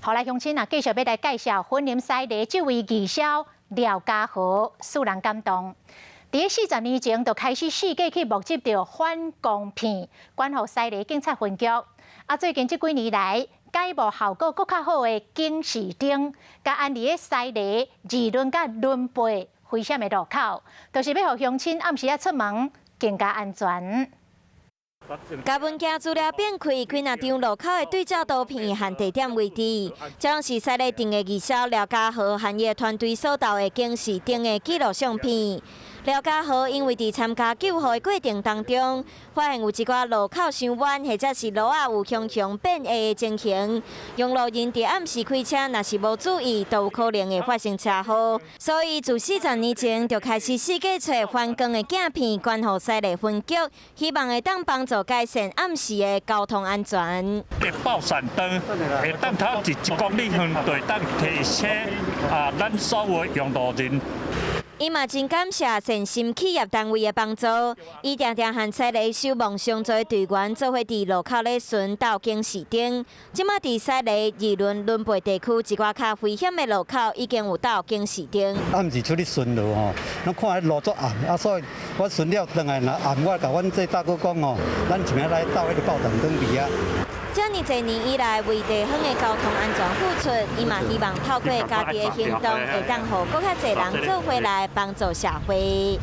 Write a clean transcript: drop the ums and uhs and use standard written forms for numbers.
好來，鄉親啊，繼續欲來介紹雲林西螺這位義消廖家豪，使人感動。佇40年前就開始四界去募集著反光片，捐予西螺警察分局。啊，最近這幾年來，改募效果閣較好的警示燈，共安佇咧西螺二崙佮崙背危險的路口，就是欲予鄉親暗時仔出門更加安全。共文件資料變開，幾若張路口的對照圖片和地點位置，這攏是西螺鎮的義消廖家豪和伊的團隊所投的警示燈的紀錄相片。廖家豪因為佇參加救護的過程當中，發現有一寡路口傷彎或者是路仔有雄雄變下的情形，用路人佇暗時開車，若是無注意，都有可能會發生車禍。所以自40年前就開始四界揣反光的鏡片，捐予西螺分局，希望會當幫助改善暗時的交通安全。會爆閃燈，會當頭1公里遠，就會當提醒啊，咱所有用路人。伊嘛真感謝善心企業單位的幫助，伊定定和西螺守望相助的隊員做伙佇路口咧巡鬥警示燈。這馬佇西螺二崙崙背地區一寡較危險的路口已經有鬥警示燈。暗時出去巡邏吼，攏看彼路足暗，啊，所以我巡了轉來若暗，我共阮這大哥講吼，咱一暝來鬥彼個爆閃燈佇遐。遮爾濟年以來，為地方的交通安全付出，伊嘛希望透過家己的行動，會當予閣較濟人做伙來幫助社會。